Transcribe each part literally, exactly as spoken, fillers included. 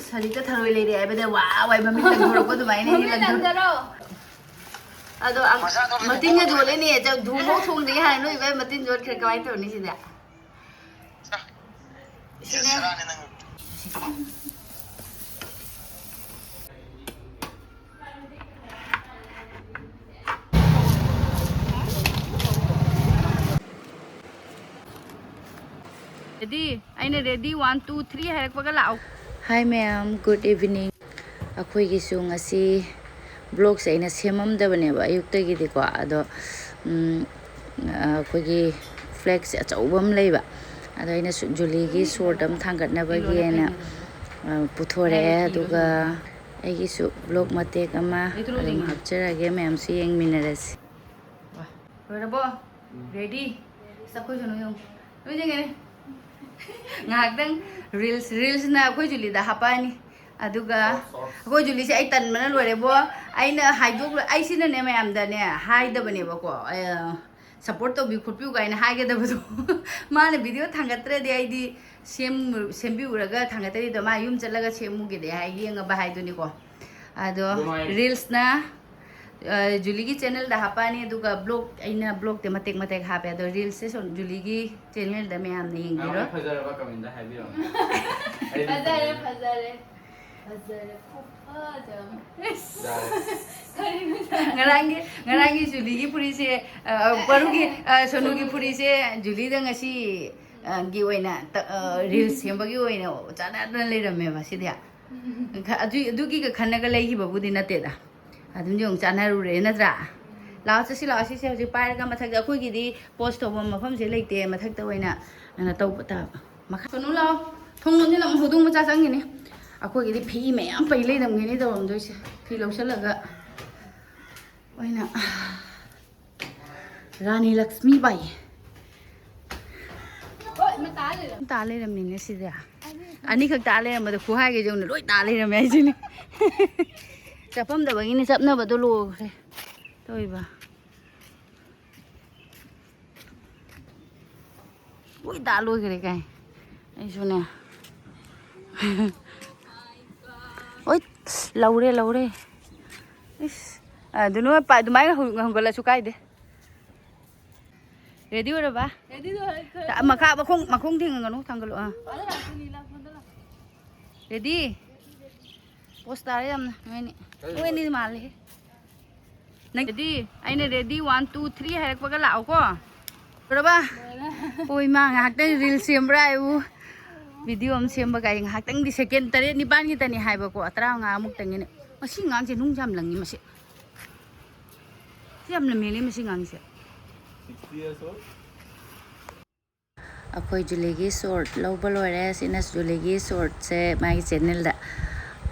ꯁꯖꯤꯛꯇ ꯊꯔꯣꯏ ꯂꯩꯔꯦ ꯍꯥꯏꯕꯗ ꯋꯥ ꯋꯥꯏ ꯃꯃꯤꯠ ꯂꯪꯊꯣꯔꯛꯄ ꯑꯗꯨꯃꯥꯏꯅ ꯍꯦꯛ ꯂꯪꯊꯣꯔꯛ-꯫ ꯑꯗꯣ ꯑꯝ-, ꯃꯇꯤꯟꯒ ꯌꯣꯜꯂꯦꯅꯦ꯫ ꯆ-, ꯙꯨ ꯃꯧ ꯊꯣꯡꯗ꯭ꯔꯤ ꯍꯥꯏ ꯅꯣꯏ ꯏꯕꯥꯏ ꯃꯇꯤꯟ ꯌꯣꯠꯈ꯭ꯔꯦ꯫ ꯀꯃꯥꯏꯅ ꯇꯧꯅꯤ ꯁꯤꯗꯤ? ꯁꯤꯗꯤ꯫ Ready? ꯑꯩꯅ ready, one, two, three ꯍꯥꯏꯔꯛꯄꯒ ꯂꯥꯛꯑꯣ꯫ Hi ꯃꯌꯥꯝ, good evening꯫ ꯑꯩꯈꯣꯏꯒꯤꯁꯨ ꯉꯁꯤ vlogꯁꯦ ꯑꯩꯅ ꯁꯦꯝꯃꯝꯗꯕꯅꯦꯕ ꯑꯌꯨꯛꯇꯒꯤꯗꯤꯀꯣ, ꯑꯗꯣ, ꯎꯝ, ꯑꯩꯈꯣꯏꯒꯤ flagꯁꯦ ꯑꯆꯧꯕ ꯑꯃ ꯂꯩꯕ, ꯑꯗꯣ ꯑꯩꯅ ꯁꯨ-, ꯖꯨꯂꯤꯒꯤ ꯁꯣꯔꯠ ꯑꯃ ꯊꯥꯡꯒꯠꯅꯕꯒꯤꯅ, ꯑ, ꯄꯨꯊꯣꯔꯛꯑꯦ꯫ ꯑꯗꯨꯒ ꯑꯩꯒꯤꯁꯨ vlog ꯃꯇꯦꯛ ꯑꯃ ꯑꯗꯨꯝ ꯍꯥꯞꯆꯔꯒꯦ, ꯃꯌꯥꯝꯁꯨ ꯌꯦꯡꯃꯤꯟꯅꯔꯁꯤ꯫ ꯂꯣꯏꯔꯕꯣ? Ready? ꯑꯁ, ꯑꯩꯈꯣꯏꯁꯨ ꯅꯣꯏ ꯌꯦꯡꯉꯨ꯫ ꯂꯣꯏ ꯌꯦꯡꯉꯦꯅꯦ꯫ ꯉꯥꯏꯍꯥꯛꯇꯪ reels, reelsꯅ ꯑꯩꯈꯣꯏ ꯖꯨꯂꯤꯗ ꯍꯥꯄꯛꯑꯅꯤ꯫ ꯑꯗꯨꯒ ꯑꯩꯈꯣꯏ ꯖꯨꯂꯤꯁꯦ ꯑꯩ ꯇꯟꯕꯅ ꯂꯣꯏꯔꯦꯕꯣ꯫ ꯑꯩꯅ ꯍꯥꯏꯗꯣꯛꯂ-, ꯑꯩ ꯁꯤꯅꯅꯦ ꯃꯌꯥꯝꯗꯅꯦ ꯍꯥꯏꯗꯕꯅꯦꯕꯀꯣ, ꯑ, support ꯇꯧꯕꯤꯌꯨ ꯈꯣꯠꯄꯤꯌꯨ ꯀꯥꯏꯅ ꯍꯥꯏꯒꯗꯕꯗꯣ꯫ ꯃꯥꯅ video ꯊꯥꯡꯒꯠꯇ꯭ꯔꯗꯤ ꯑꯩꯗꯤ ꯁꯦꯝ-, ꯁꯦꯝꯕꯤꯔꯨꯔꯒ ꯊꯥꯡꯒꯠꯇ꯭ꯔꯗꯤ ꯃꯥ ꯌꯨꯝ ꯆꯠꯂꯒ ꯁꯦꯝꯃꯨꯒꯦꯗꯤ ꯍꯥꯏ, ꯌꯦꯡꯉꯕ ꯍꯥꯏꯗꯨꯅꯤꯀꯣ꯫ ꯑꯗꯣ ꯑꯗꯨꯃꯥꯏꯅ reelsꯅ, ꯑ, ꯖꯨꯂꯤꯒꯤ channelꯗ ꯍꯥꯞꯄꯛꯑꯅꯤ, ꯑꯗꯨꯒ vlog, ꯑꯩꯅ vlogꯇ ꯃꯇꯦꯛ ꯃꯇꯦꯛ ꯍꯥꯞꯄꯦ꯫ ꯑꯗꯣ reelsꯁꯦ ꯁꯨꯝ ꯖꯨꯂꯤꯒꯤ channelꯗ ꯃꯌꯥꯝꯅ ꯌꯦꯡꯕꯤꯔꯣ꯫ ꯌꯥꯝ ꯐꯖꯔꯕ commentꯗ ꯍꯥꯏꯕꯤꯔꯛꯑꯣ꯫ ꯑꯩꯗꯤ ꯐꯖꯔꯦ, ꯐꯖꯔꯦ꯫ ꯐꯖꯔꯦ, ꯐꯖꯔꯦ, ꯈꯨꯐꯖ ꯑꯃ꯫ ꯌꯥꯔꯦ꯫ ꯀꯔꯤꯅꯣ? ꯉꯔꯥꯡꯒꯤ, ꯉꯔꯥꯡꯒꯤ ꯖꯨꯂꯤꯒꯤ ꯐꯨꯔꯤꯠꯁꯦ, ꯑ, ꯄꯔꯨꯒꯤ, ꯑ, ꯁꯣꯅꯨꯒꯤ ꯐꯨꯔꯤꯠꯁꯦ ꯖꯨꯂꯤꯗ ꯉꯁꯤ, ꯑ, ꯒꯤ ꯑꯣꯏꯅ ꯇ-, ꯑ, reels ꯁꯦꯝꯕꯒꯤ ꯑꯣꯏꯅ ꯆꯥꯟꯅꯗꯅ ꯂꯩꯔꯝꯃꯦꯕ ꯁꯤꯗꯤ꯫ ꯈ-, ꯑꯗꯨ-, ꯑꯗꯨꯒꯤꯒ ꯈꯟꯅꯒ ꯂꯩꯈꯤꯕꯕꯨꯗꯤ ꯅꯠꯇꯦꯗ꯫ ꯑꯗꯨꯝ ꯌꯦꯡꯉꯨ, ꯆꯥꯟꯅꯔꯨꯔꯦ ꯅꯠꯇ꯭ꯔꯥ? ꯂꯥꯛꯑꯣ, ꯆꯠꯁꯤ ꯂꯥꯛꯑꯣ, ꯁꯤꯁꯦ ꯍꯧꯖꯤꯛ ꯄꯥꯏꯔꯒ ꯃꯊꯛꯇ, ꯑꯩꯈꯣꯏꯒꯤꯗꯤ post ꯇꯧꯕ ꯃꯐꯝꯁꯦ ꯂꯩꯇꯦ, ꯃꯊꯛꯇ ꯑꯣꯏꯅ ꯀꯩꯅꯣ ꯇꯧꯕ ꯇꯥꯕ꯫ ꯃꯈꯥ ꯁꯣꯅꯨ ꯂꯥꯛꯑꯣ, ꯊꯣꯡ ꯂꯣꯟꯁꯤꯜꯂꯝꯃꯣ, ꯍꯧꯗꯣꯡ ꯃꯆꯥ ꯆꯪꯈꯤꯅꯤ꯫ ꯑꯩꯈꯣꯏꯒꯤꯗꯤ ꯐꯤ ꯃꯌꯥꯝ ꯄꯩ ꯂꯩꯔꯝꯒꯅꯤ ꯇꯧꯔꯝꯗꯣꯏꯁꯦ꯫ ꯐꯤ ꯂꯧꯁꯤꯜꯂꯒ ꯑꯣꯏꯅ ꯔꯥꯅꯤ ꯂꯛꯁꯃꯤꯕꯥꯏ꯫ ꯍꯣꯏ, ꯃꯇꯥ ꯂꯩꯔꯝꯃꯦ꯫ ꯇꯥ ꯂꯩꯔꯝꯃꯤꯅꯦ ꯁꯤꯗ꯫ ꯑꯅꯤꯈꯛ ꯇꯥ ꯂꯩꯔꯝꯕꯗꯣ ꯈꯨꯍꯥꯏꯒ ꯌꯧꯅ ꯂꯣꯏ ꯇꯥ ꯂꯩꯔꯝꯃꯦ ꯍꯥꯏꯁꯤꯅꯦ꯫ ꯆꯠꯐꯝꯗꯕꯒꯤꯅꯦ, ꯆꯠꯅꯕꯗꯣ ꯂꯣꯏꯈ꯭ꯔꯦ꯫ ꯇꯧꯏꯕ꯫ ꯂꯣꯏ ꯇꯥ ꯂꯣꯏꯈ꯭ꯔꯦ ꯀꯥꯏ꯫ ꯑꯩꯁꯨꯅꯦ꯫ ꯂꯧꯔꯦ, ꯂꯧꯔꯦ꯫ ꯏꯁ, ꯑꯗꯨꯅ ꯄ-, ꯑꯗꯨꯃꯥꯏꯅ ꯍꯨ-, ꯍꯨꯟꯒꯠꯂꯁꯨ ꯀꯥꯏꯗꯦ꯫ ꯔꯦꯗꯤ ꯑꯣꯏꯔꯕ? ꯔꯦꯗꯤ ꯑꯣꯏꯔꯦ, ꯈꯔ ꯃꯈꯥ ꯃꯈꯣꯡ, ꯃꯈꯣꯡ ꯊꯦꯡꯉꯒꯅꯨ, ꯊꯥꯡꯒꯠꯂꯣ꯫ ꯑꯥ꯫ ꯂꯥꯛꯇꯣꯏꯅꯤ, ꯂꯥꯛꯄꯗ ꯂꯥꯛ-, ꯔꯦꯗꯤ? ꯄꯣꯁ ꯇꯥꯔꯦ ꯌꯥꯝꯅ, ꯅꯣꯏꯅꯤ꯫ ꯀꯔꯤ? ꯅꯣꯏꯅꯤ ꯃꯥꯜꯂꯦ꯫ ꯅꯪ ꯔꯦꯗꯤ? ꯑꯩꯅ ꯔꯦꯗꯤ, one, two, three ꯍꯥꯏꯔꯛꯄꯒ ꯂꯥꯛꯑꯣꯀꯣ꯫ ꯂꯣꯏꯔꯕ? ꯂꯣꯏꯔꯦ꯫ ꯑꯣ, ꯏꯃꯥ, ꯉꯥꯏꯍꯥꯛꯇꯪ ꯔꯤꯜꯁ ꯁꯦꯝꯕ꯭ꯔꯥ ꯍꯥꯏꯕꯨ? ꯚꯤꯗꯤꯑꯣ ꯑꯃ ꯁꯦꯝꯕ ꯀꯥꯏ ꯉꯥꯏꯍꯥꯛꯇꯪꯗꯤ, ꯁꯦꯀꯦꯟ ꯇꯔꯦꯠ ꯅꯤꯄꯥꯟ ꯈꯤꯇꯅꯤ ꯍꯥꯏꯕꯀꯣ, ꯇꯔꯥꯃꯉꯥꯃꯨꯛꯇꯪꯒꯤꯅꯦ꯫ ꯃꯁꯤ ꯑꯉꯥꯡꯁꯦ ꯅꯨꯡꯁꯨ ꯌꯥꯝ ꯂꯪꯉꯤ ꯃꯁꯤ꯫ ꯁꯤ ꯌꯥꯝ ꯂꯝꯍꯦꯜꯂꯤ ꯃꯁꯤ ꯑꯉꯥꯡꯁꯦ꯫ ꯑꯩꯈꯣꯏ ꯖꯨꯂꯤꯒꯤ ꯁꯣꯔꯠ ꯂꯧꯕ ꯂꯣꯏꯔꯦ꯫ ꯁꯤꯅ ꯖꯨꯂꯤꯒꯤ ꯁꯣꯔꯠꯁꯦ ꯃꯥꯒꯤ ꯆꯦꯅꯦꯜꯗ꯫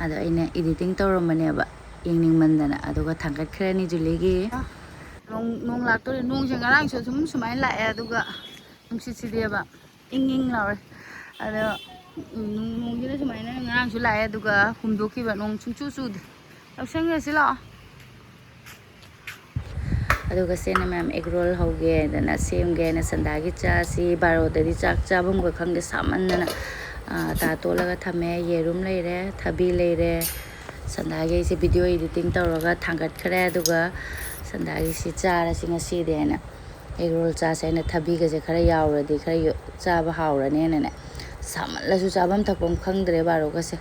ꯑꯗꯣ ꯑꯩꯅ ꯏꯗꯤꯇꯤꯡ ꯇꯧꯔꯝꯕꯅꯦꯕ, ꯌꯦꯡꯅꯤꯡꯃꯟꯗꯅ꯫ ꯑꯗꯨꯒ ꯊꯥꯡꯒꯠꯈ꯭ꯔꯅꯤ ꯖꯨꯂꯤꯒꯤ꯫ ꯅꯣꯡ, ꯅꯣꯡ ꯂꯥꯛꯇꯣꯔꯦ꯫ ꯅꯣꯡꯁꯦ ꯉꯔꯥꯡꯁꯨ ꯑꯗꯨꯝ ꯁꯨꯃꯥꯏꯅ ꯂꯥꯛꯑꯦ, ꯑꯗꯨꯒ ꯅꯨꯡꯁꯤꯠꯁꯤꯗꯤꯕ ꯏꯪ ꯏꯪ ꯂꯥꯎꯔꯦ꯫ ꯑꯗꯣ, ꯎꯝ, ꯅꯣꯡ-, ꯅꯣꯡꯁꯤꯅ ꯁꯨꯃꯥꯏꯅ ꯉꯔꯥꯡꯁꯨ ꯂꯥꯛꯑꯦ, ꯑꯗꯨꯒ ꯍꯨꯝꯗꯣꯛꯈꯤꯕ, ꯅꯣꯡ ꯁꯨꯡꯆꯨ ꯆꯨꯗꯦ꯫ ꯂꯧꯁꯟꯈ꯭ꯔꯁꯤ ꯂꯥꯛꯑꯣ꯫ ꯑꯗꯨꯒ ꯁꯦꯅ ꯃꯌꯥꯝ ꯑꯦꯒ ꯔꯣꯜ ꯍꯧꯒꯦꯗꯅ ꯁꯦꯝꯒꯦꯅ ꯁꯟꯗꯥꯒꯤ ꯆꯥꯁꯤ, ꯕꯥꯔꯣꯗꯗꯤ ꯆꯥꯛ ꯆꯥꯐꯝꯒ ꯈꯪꯗꯦ, ꯁꯥꯃꯟꯗꯅ꯫ ꯑꯥ, ꯇꯥ ꯇꯣꯠꯂꯒ ꯊꯝꯃꯦ꯫ ꯌꯦꯔꯨꯝ ꯂꯩꯔꯦ, ꯊꯕꯤ ꯂꯩꯔꯦ꯫ ꯁꯟꯗꯥꯒꯤ ꯑꯩꯁꯦ ꯚꯤꯗꯤꯑꯣ ꯏꯗꯤꯇꯤꯡ ꯇꯧꯔꯒ ꯊꯥꯡꯒꯠꯈ꯭ꯔꯦ, ꯑꯗꯨꯒ ꯁꯟꯗꯥꯒꯤꯁꯤ ꯆꯥꯔꯁꯤ ꯉꯁꯤꯗꯤ ꯍꯥꯏꯅ꯫ ꯑꯦꯒ ꯔꯣꯜ ꯆꯥꯁꯦ ꯍꯥꯏꯅ ꯊꯕꯤꯒꯁꯦ ꯈꯔ ꯌꯥꯎꯔꯗꯤ ꯈꯔ ꯌꯣ-, ꯆꯥꯕ ꯍꯥꯎꯔꯅꯦꯅꯅꯦ꯫ ꯁꯥꯃꯜꯂꯁꯨ ꯆꯥꯐꯝ ꯊꯛꯐꯝ ꯈꯪꯗ꯭ꯔꯦ ꯕꯥꯔꯣꯒꯁꯦ꯫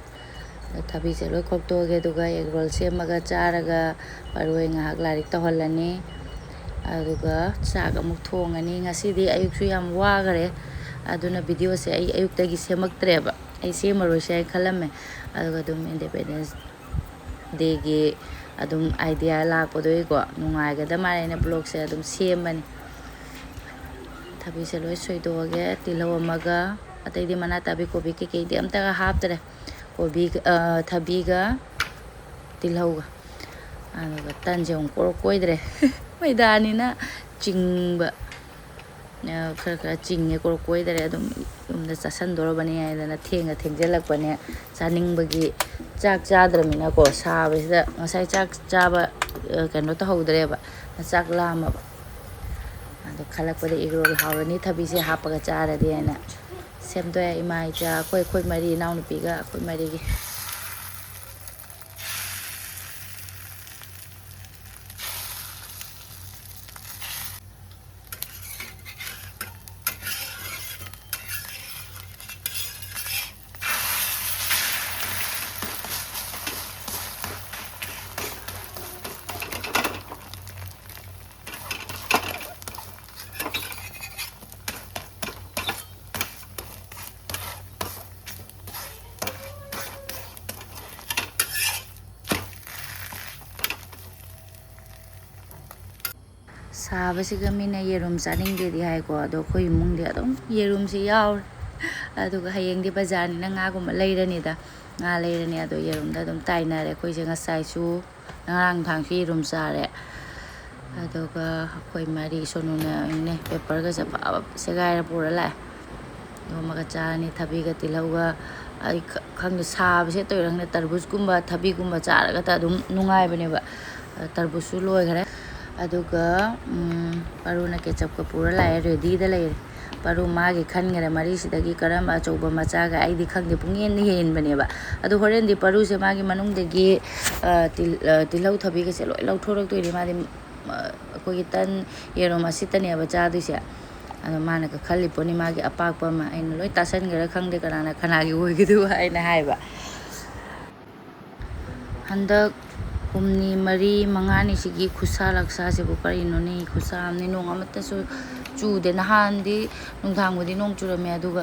ꯑꯗꯣ ꯊꯕꯤꯁꯦ ꯂꯣꯏ ꯈꯣꯛꯇꯣꯛꯑꯒꯦ, ꯑꯗꯨꯒ ꯑꯦꯒ ꯔꯣꯜ ꯁꯦꯝꯃꯒ ꯆꯥꯔꯒ ꯕꯥꯔꯣ ꯍꯣꯏ ꯉꯥꯏꯍꯥꯛ ꯂꯥꯏꯔꯤꯛ ꯇꯧꯍꯜꯂꯅꯤ꯫ ꯑꯗꯨꯒ ꯆꯥꯛ ꯑꯃꯨꯛ ꯊꯣꯡꯉꯅꯤ꯫ ꯉꯁꯤꯗꯤ ꯑꯌꯨꯛꯁꯨ ꯌꯥꯝ ꯋꯥꯈꯔꯦ, ꯑꯗꯨꯅ ꯚꯤꯗꯤꯑꯣꯁꯦ ꯑꯩ ꯑꯌꯨꯛꯇꯒꯤ ꯁꯦꯝꯃꯛꯇ꯭ꯔꯦꯕ꯫ ꯑꯩ ꯁꯦꯝꯃꯔꯣꯏꯁꯦ ꯍꯥꯏꯅ ꯈꯜꯂꯝꯃꯦ, ꯑꯗꯨꯒ ꯑꯗꯨꯝ ꯏꯟꯗꯤꯄꯦꯟꯗꯦꯟꯁ ꯗꯦꯒꯤ ꯑꯗꯨꯝ ꯑꯥꯏꯗꯤꯌꯥ ꯂꯥꯛꯄꯗꯨꯒꯤꯀꯣ, ꯅꯨꯡꯉꯥꯏꯒꯗ ꯃꯥꯜꯂꯦꯅ ꯕ꯭ꯂꯣꯛꯁꯦ ꯑꯗꯨꯝ ꯁꯦꯝꯕꯅꯤ꯫ ꯊꯕꯤꯁꯦ ꯂꯣꯏ ꯁꯣꯏꯗꯣꯛꯑꯒꯦ, ꯇꯤꯜꯍꯧ ꯑꯃꯒ, ꯑꯇꯩꯗꯤ ꯃꯅꯥ ꯇꯥꯕꯤ ꯀꯣꯕꯤ ꯀꯩꯀꯩꯗꯤ ꯑꯝꯇꯒ ꯍꯥꯞꯇ꯭ꯔꯦ꯫ ꯀꯣꯕꯤ, ꯑ, ꯊꯕꯤꯒ ꯇꯤꯜꯍꯧꯒ꯫ ꯑꯗꯨꯒ ꯇꯟꯁꯦ ꯑꯃꯨꯛ ꯀꯣꯔ ꯀꯣꯏꯗ꯭ꯔꯦ꯫ ꯃꯩꯗꯥꯅꯤꯅ ꯆꯤꯡꯕ, ꯑ, ꯈꯔ ꯈꯔ ꯆꯤꯡꯉꯦ, ꯀꯣꯔ ꯀꯣꯏꯗꯔꯦ꯫ ꯑꯗꯨꯝ ꯌꯨꯝꯗ ꯆꯥꯁꯟꯗꯣꯔꯕꯅꯤ ꯍꯥꯏꯗꯅ ꯊꯦꯡꯒ ꯊꯦꯡꯖꯤꯜꯂꯛꯄꯅꯦ꯫ ꯆꯥꯅꯤꯡꯕꯒꯤ ꯆꯥꯛ ꯆꯥꯗ꯭ꯔꯃꯤꯅꯀꯣ, ꯁꯥꯕꯁꯤꯗ ꯉꯁꯥꯏ ꯆꯥꯛ ꯆꯥꯕ, ꯑ, ꯀꯩꯅꯣ ꯇꯧꯍꯧꯗ꯭ꯔꯦꯕ, ꯆꯥꯛ ꯂꯥꯝꯃꯕ꯫ ꯑꯗꯣ ꯈꯜꯂꯛꯄꯗ ꯏꯒ ꯔꯣꯜ ꯍꯥꯎꯔꯅꯤ ꯊꯕꯤꯁꯦ ꯍꯥꯞꯄꯒ ꯆꯥꯔꯗꯤ ꯍꯥꯏꯅ ꯁꯦꯝꯗꯣꯛꯑꯦ꯫ ꯏꯃꯥ, ꯏꯆꯥ, ꯑꯩꯈꯣꯏ, ꯑꯩꯈꯣꯏ ꯃꯔꯤ, ꯏꯅꯥꯎꯅꯨꯄꯤꯒ ꯑꯩꯈꯣꯏ ꯃꯔꯤꯒꯤ꯫ ꯁꯥꯕꯁꯤꯒ ꯃꯤꯅ ꯌꯦꯔꯨꯝ ꯆꯥꯅꯤꯡꯗꯦꯗꯤ ꯍꯥꯏꯀꯣ, ꯑꯗꯣ ꯑꯩꯈꯣꯏ ꯏꯃꯨꯡꯗꯤ ꯑꯗꯨꯝ ꯌꯦꯔꯨꯝꯁꯤ ꯌꯥꯎꯔꯦ꯫ ꯑꯗꯨꯒ ꯍꯌꯦꯡꯗꯤ ꯕꯖꯥꯔꯅꯤꯅ ꯉꯥꯒꯨꯝꯕ ꯂꯩꯔꯅꯤꯗ꯫ ꯉꯥ ꯂꯩꯔꯅꯤ, ꯑꯗꯣ ꯌꯦꯔꯨꯝꯗ ꯑꯗꯨꯝ ꯇꯥꯏꯅꯔꯦ꯫ ꯑꯩꯈꯣꯏꯁꯦ ꯉꯁꯥꯏꯁꯨ, ꯉꯔꯥꯡ ꯅꯨꯡꯗꯥꯡꯁꯨ ꯌꯦꯔꯨꯝ ꯆꯥꯔꯦ꯫ ꯑꯗꯨꯒ ꯑꯩꯈꯣꯏ ꯃꯔꯤ, ꯁꯣꯅꯨꯅ ꯑꯩꯅꯦ ꯄꯦꯄꯔꯒꯁꯦ ꯐꯕ ꯁꯦꯒꯥꯏꯔ ꯄꯨꯔ ꯂꯥꯛꯑꯦ꯫ ꯑꯗꯨꯃꯒ ꯆꯥꯔꯅꯤ, ꯊꯕꯤꯒ ꯇꯤꯜꯍꯧꯒ꯫ ꯑꯩ ꯈ-, ꯈꯪꯗꯦ, ꯁꯥꯕꯁꯦ ꯇꯧꯔꯤꯔ ꯈꯪꯗꯦ, ꯇꯔꯕꯨꯖꯀꯨꯝꯕ ꯊꯕꯤꯒꯨꯝꯕ ꯆꯥꯔꯒꯇ ꯑꯗꯨꯝ ꯅꯨꯡꯉꯥꯏꯕꯅꯦꯕ꯫ ꯑ, ꯇꯔꯕꯨꯖꯁꯨ ꯂꯣꯏꯈꯔꯦ꯫ ꯑꯗꯨꯒ, ꯎꯝ, ꯄꯥꯔꯨꯅ ꯀꯦꯆꯞꯀ ꯄꯨꯔ ꯂꯥꯛꯑꯦ, ꯔꯦꯗꯤꯗ ꯂꯩꯔꯦ꯫ ꯄꯥꯔꯨ ꯃꯥꯒꯤ ꯈꯟꯈꯔꯦ, ꯃꯔꯤꯁꯤꯗꯒꯤ ꯀꯔꯝꯕ ꯑꯆꯧꯕ ꯃꯆꯥꯒ, ꯑꯩꯗꯤ ꯈꯪꯗꯦ, ꯄꯨꯡꯌꯦꯟꯗ ꯌꯦꯟꯕꯅꯦꯕ꯫ ꯑꯗꯨ ꯍꯣꯔꯦꯟꯗꯤ ꯄꯥꯔꯨꯁꯦ ꯃꯥꯒꯤ ꯃꯅꯨꯡꯗꯒꯤ, ꯑ, ꯇꯤꯜ-, ꯑ, ꯇꯤꯜꯍꯧ ꯊꯕꯤꯒꯁꯦ ꯂꯣꯏ ꯂꯧꯊꯣꯔꯛꯇꯣꯏꯅꯦ꯫ ꯃꯥꯗꯤ, ꯑ, ꯑꯩꯈꯣꯏꯒꯤ ꯇꯟ, ꯌꯦꯔꯨꯝ ꯑꯁꯤꯇꯅꯦꯕ ꯆꯥꯗꯣꯏꯁꯦ꯫ ꯑꯗꯣ ꯃꯥꯅꯒ ꯈꯜꯂꯤ ꯄꯣꯠꯅꯤ, ꯃꯥꯒꯤ ꯑꯄꯥꯛꯄ ꯑꯃ ꯑꯩꯅ ꯂꯣꯏ ꯇꯥꯁꯟꯈ꯭ꯔꯦ, ꯈꯪꯗꯦ ꯀꯅꯥꯅ ꯀꯅꯥꯒꯤ ꯑꯣꯏꯒꯗꯕ ꯍꯥꯏꯅ ꯍꯥꯏꯕ꯫ ꯍꯟꯗꯛ ꯍꯨꯝꯅꯤ, ꯃꯔꯤ, ꯃꯉꯥꯅꯤꯁꯤꯒꯤ ꯈꯨꯠꯁꯥ ꯂꯛꯁꯥꯁꯤꯕꯨ ꯀꯔꯤꯅꯣꯅꯦ? ꯈꯨꯠꯁꯥ ꯑꯃꯅꯤ, ꯅꯣꯡ ꯑꯃꯠꯇꯁꯨ ꯆꯨꯗꯦ꯫ ꯅꯍꯥꯟꯗꯤ ꯅꯨꯡꯗꯥꯡꯕꯨꯗꯤ ꯅꯣꯡ ꯆꯨꯔꯝꯃꯦ, ꯑꯗꯨꯒ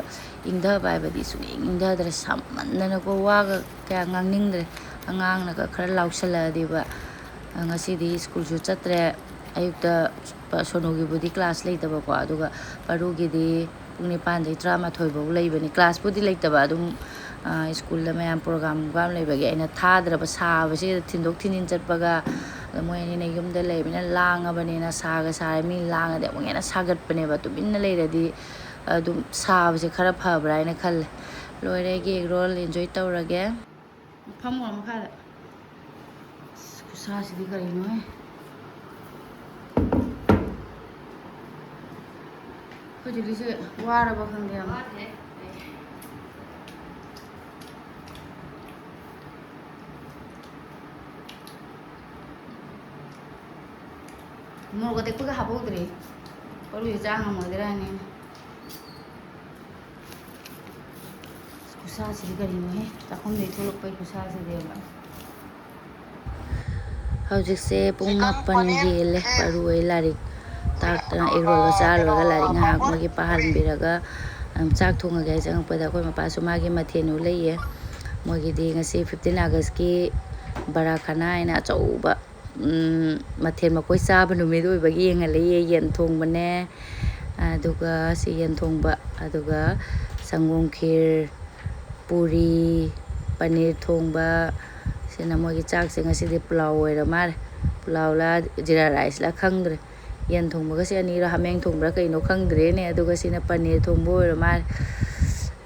ꯏꯪꯊꯕ ꯍꯥꯏꯕꯗꯤ ꯁꯨꯡꯏꯪ ꯏꯪꯊꯗ꯭ꯔꯦ꯫ ꯁꯥꯃꯟꯗꯅꯀꯣ ꯋꯥꯒ ꯀꯌꯥ ꯉꯥꯡꯅꯤꯡꯗ꯭ꯔꯦ꯫ ꯑꯉꯥꯡꯅꯒ ꯈꯔ ꯂꯥꯎꯁꯜꯂꯛꯑꯗꯤꯕ꯫ ꯉꯁꯤꯗꯤ ꯁ꯭ꯀꯨꯜꯁꯨ ꯆꯠꯇ꯭ꯔꯦ꯫ ꯑꯌꯨꯛꯇ ꯁꯣꯅꯨꯒꯤꯕꯨꯗꯤ ꯀ꯭ꯂꯥꯁ ꯂꯩꯇꯕꯀꯣ, ꯑꯗꯨꯒ ꯄꯥꯔꯨꯒꯤꯗꯤ ꯄꯨꯡ ꯅꯤꯄꯥꯟꯗꯩ ꯇꯔꯥꯃꯥꯊꯣꯏ ꯐꯥꯎ ꯂꯩꯕꯅꯤ꯫ ꯀ꯭ꯂꯥꯁꯄꯨꯗꯤ ꯂꯩꯇꯕ, ꯑꯗꯨꯝ, ꯑ, ꯁ꯭ꯀꯨꯜꯗ ꯃꯌꯥꯝ ꯄ꯭ꯔꯣꯒꯥꯝ ꯄ꯭ꯔꯣꯒꯥꯝ ꯂꯩꯕꯒꯤ ꯑꯩꯅ ꯊꯥꯗ꯭ꯔꯕ꯫ ꯁꯥꯕꯁꯤꯗ ꯊꯤꯟꯗꯣꯛ ꯊꯤꯟꯖꯤꯟ ꯆꯠꯄꯒ, ꯑꯗ ꯃꯣꯏ ꯑꯅꯤꯅ ꯌꯨꯝꯗ ꯂꯩꯕꯅꯤꯅ ꯂꯥꯡꯉꯕꯅꯤꯅ, ꯁꯥꯒ ꯁꯥꯔꯦ, ꯃꯤ ꯂꯥꯡꯉꯗꯤ ꯑꯃꯨꯛ ꯍꯦꯟꯅ ꯁꯥꯒꯠꯄꯅꯦꯕ꯫ ꯇꯨꯃꯤꯟꯅ ꯂꯩꯔꯗꯤ ꯑꯗꯨꯝ ꯁꯥꯕꯁꯦ ꯈꯔ ꯐꯕ꯭ꯔꯥ ꯍꯥꯏꯅ ꯈꯜꯂꯦ꯫ ꯂꯣꯏꯔꯦ ꯑꯩꯒꯤ ꯑꯦꯒ ꯔꯣꯜ, ꯑꯦꯟꯖꯣꯏ ꯇꯧꯔꯒꯦ꯫ ꯐꯝꯃꯣ ꯃꯈꯥꯗ꯫ ꯑꯁ, ꯈꯨꯠꯁꯥꯁꯤꯗꯤ ꯀꯔꯤꯅꯣꯍꯦ? ꯑꯩꯈꯣꯏ ꯖꯨꯂꯤꯁꯦ ꯋꯥꯔꯕ ꯈꯪꯗꯦ ꯌꯥꯝ꯫ ꯃꯣꯔꯣꯛ ꯑꯇꯦꯛꯄꯒ ꯍꯥꯞꯍꯧꯗ꯭ꯔꯦ꯫ ꯄꯥꯔꯨꯁꯦ ꯆꯥ ꯉꯝꯃꯣꯏꯗ꯭ꯔꯥ ꯍꯥꯏꯅ꯫ ꯈꯨꯠꯁꯥꯁꯤꯗꯤ ꯀꯔꯤꯅꯣꯍꯦ? ꯆꯥꯛꯈꯨꯝꯗꯒꯤ ꯊꯣꯛꯂꯛꯄꯒꯤ ꯈꯨꯠꯁꯥꯁꯤꯗꯤꯕ꯫ ꯍꯧꯖꯤꯛꯁꯦ ꯄꯨꯡ ꯃꯥꯄꯟ ꯍꯦꯜꯂꯦ꯫ ꯄꯥꯔꯨ ꯑꯩ ꯂꯥꯏꯔꯤꯛ ꯇꯥꯛꯇꯅ, ꯑꯦꯒ ꯔꯣꯜꯒ ꯆꯥ ꯂꯣꯏꯔꯒ ꯂꯥꯏꯔꯤꯛ ꯉꯥꯏꯍꯥꯛ ꯃꯣꯏꯒꯤ ꯄꯥꯍꯟꯕꯤꯔꯒ, ꯑꯝ, ꯆꯥꯛ ꯊꯣꯡꯉꯒꯦ ꯍꯥꯏ ꯆꯪꯉꯛꯄꯗ ꯑꯩꯈꯣꯏ ꯃꯄꯥꯁꯨ ꯃꯥꯒꯤ ꯃꯊꯦꯜ ꯎ ꯂꯩꯌꯦ꯫ ꯃꯣꯏꯒꯤꯗꯤ ꯉꯁꯤ fifteen Augustꯀꯤ ꯕꯔꯥ ꯈꯅꯥ ꯍꯥꯏꯅ ꯑꯆꯧꯕ ꯎꯝ, ꯃꯊꯦꯜ ꯃꯀꯣꯏ ꯆꯥꯕ ꯅꯨꯃꯤꯠ ꯑꯣꯏꯕꯒꯤ ꯌꯦꯡꯍꯜꯂꯛꯏ꯫ ꯌꯦꯟ ꯊꯣꯡꯕꯅꯦ, ꯑꯗꯨꯒ ꯁꯤ ꯌꯦꯟ ꯊꯣꯡꯕ, ꯑꯗꯨꯒ ꯁꯪꯒꯣꯝ ꯈꯤꯔ, ꯄꯨꯔꯤ, ꯄꯅꯤꯔ ꯊꯣꯡꯕ꯫ ꯁꯤꯅ ꯃꯣꯏꯒꯤ ꯆꯥꯛꯁꯦ꯫ ꯉꯁꯤꯗꯤ ꯄꯨꯂꯥꯎ ꯑꯣꯏꯔ ꯃꯥꯜꯂꯦ꯫ ꯄꯨꯂꯥꯎꯂ ꯖꯤꯔꯥ ꯔꯥꯏꯁꯂ ꯈꯪꯗ꯭ꯔꯦ꯫ ꯌꯦꯟ ꯊꯣꯡꯕꯒꯁꯦ ꯑꯅꯤꯔꯣ ꯍꯥꯃꯦꯡ ꯊꯣꯡꯕ꯭ꯔꯥ ꯀꯩꯅꯣ ꯈꯪꯗ꯭ꯔꯦꯅꯦ꯫ ꯑꯗꯨꯒ ꯁꯤꯅ ꯄꯅꯤꯔ ꯊꯣꯡꯕ ꯑꯣꯏꯔ ꯃꯥꯜꯂꯦ꯫